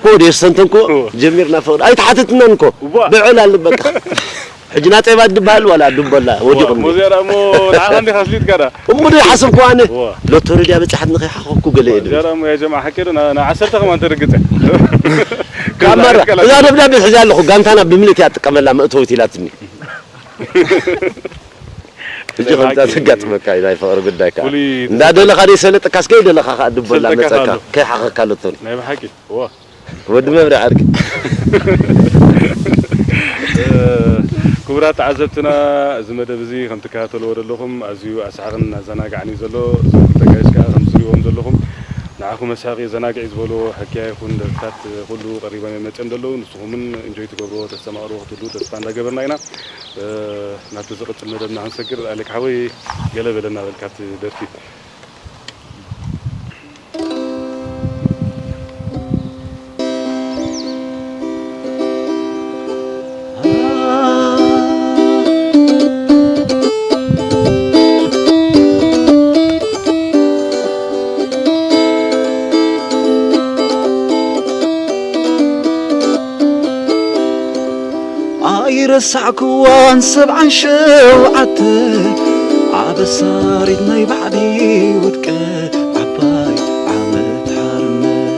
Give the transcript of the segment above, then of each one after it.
ኦ፣ ደስተንተንኮ እወ። ጀሚርና ፈቕዶ። ኣይተሓተትናን እኮ። እዋ። ብዕል ኣለ በቃ። ሕጂ ናጸባ ድበሃል ዋላ ድቦላ ወዲቑኒ። እሞ እዚኣ ደኣ እሞ ንዓኻ እንዲኻ ኣስሊጥካ ደኣ። እሞ ዶ ይሓሰብኩ ኣነ? እዋ። ሎተሪ ድያ በጻሓትኒ ከይሓኸኩ ገለ እየ ድብል። እዚኣ ደኣ እሞ ያ ጀማዓ ሓቂ ዶ ና-፣ ና ዓሰርተ ከማን ተርግጸ። ካብ ማራ፣ እዛ ደብዳቤ ሒዘ ኣለኹ፣ ጋንታና ብምልእቲ እያ ትጥቀመላ መእተዊት ኢላትኒ። ሕጂ ከምዛ ተጋጥመካ እዩ ናይ ፍቕሪ ጉዳይካ። ፍሉይ እንዳደለኻ ደይ ሰለጥካስ ከይደለኻ ከኣ ድቦላ ሰልጠካ መጸካ፣ ኣሎ። ከይሓኸካ ሎተሪ። ናይ ብሓቂ፣ እዋ። ወዲ መብርያ ዓርኪ። እ፣ ክቡራት ተዓዘብትና፣ እዚ መደብ እዚ ከም ትከታተልዎ ዘለኹም ኣዝዩ ኣስሓቕን ኣዘናጋዕን እዩ ዘሎ። እዞም ክልተ ጋይስ ከኣ ከም ትሪእዎም ዘለኹም ንዓኹም መሳቂ ዘናግዒ ዝበልዎ ሕክያ ይኹን ደርፍታት ኩሉ ቀሪቦም እዮም መጺኦም ዘለዉ። ንስኹም እውን ኢንጆይ ትገብርዎ ተስተማቕርዎ ክትህልዉ ተስፋ እንዳገበርና ኢና። እ፣ ናብቲ ዝቕጽል መደብና ክንሰግር ኣሌክ ሓወይ ገለ በለና በል ካብቲ ደርፊ። ኣይረሳዕክዋን ሰብዓን ሸውዓተ ኣበሳሪት ናይ ባዕዲ ውድቀት ዓባይ ዓመት ሓርነት።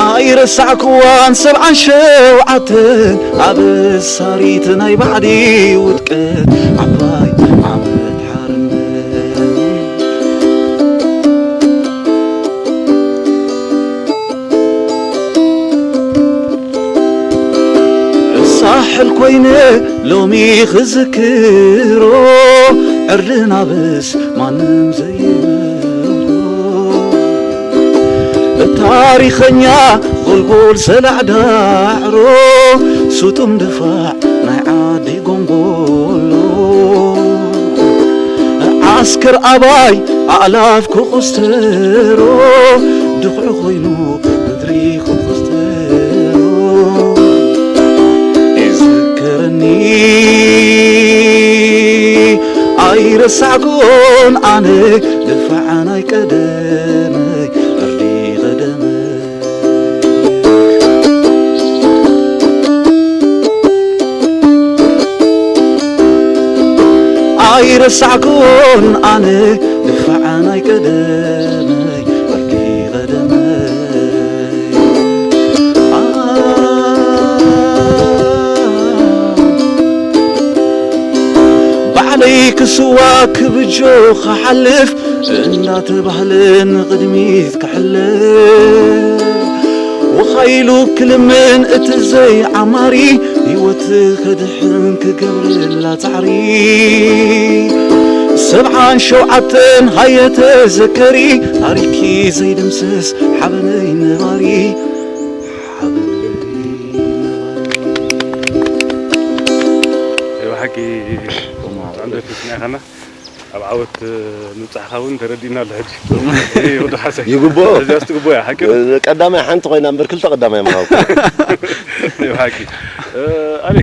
ኣይረሳዕክዋን ሰብዓን ሸውዓተን ኣበሳሪት ናይ ባዕዲ ውድቀት ዓባይ ዓመት ሓርነት። ሳሕል ኮይነ ሎሚ ክዝክሮ ዕርድን ኣበስ ማንም ዘይብሎ ታሪኸኛ ጎልጎል ሰላዕ ዳዕሮ ስጡም ድፋዕ ናይ ዓዲ ጎንጎሎ ዓስከር ኣባይ ኣእላፍ ክቑስተሮ ድኹዒ ኮይኑ ምድሪ ክቑስተሮ ይዝከረኒ ኣይረሳዕኩን ኣነ ድፋዕ ናይ ቀደመይ ዕርዲ ቀደመይ። ኣይረሳዕኩን ኣነ ድፋዕ ናይ ቀደመይ ዕርዲ ቀደመይ። ባዕለይ ክስዋ ክብጆ ክሓልፍ እንዳተባህለ ንቕድሚት ክሕልፍ ወኻይሉ ክልምን እቲ ዘይዓማሪ ህይወት ከድሕን ክገብርላ ጻዕሪ ሰብዓን ሸውዓተን ሃየ ተዘከሪ ታሪኪ ዘይድምስስ ሓበነይ ነባሪ ሓበነይ ነባሪ። ናይ ብሓቂ ብጣዕሚ ደስ ዝስምዐካና። ኣብ ዓወት ምብጻሕካ እውን ተረዲእና ኣሎ ሕጂ። ይወዲ ሓሰይ። ይግብኦ። እዚኣስ ትግብኦ እያ፣ ሓቂ ነው። ቀዳማይ ሓንቲ ኮይና እምበር ክልተ ቀዳማይ ምሃብኩ። ናይ ብሓቂ። እ፣ ኣሌክ፣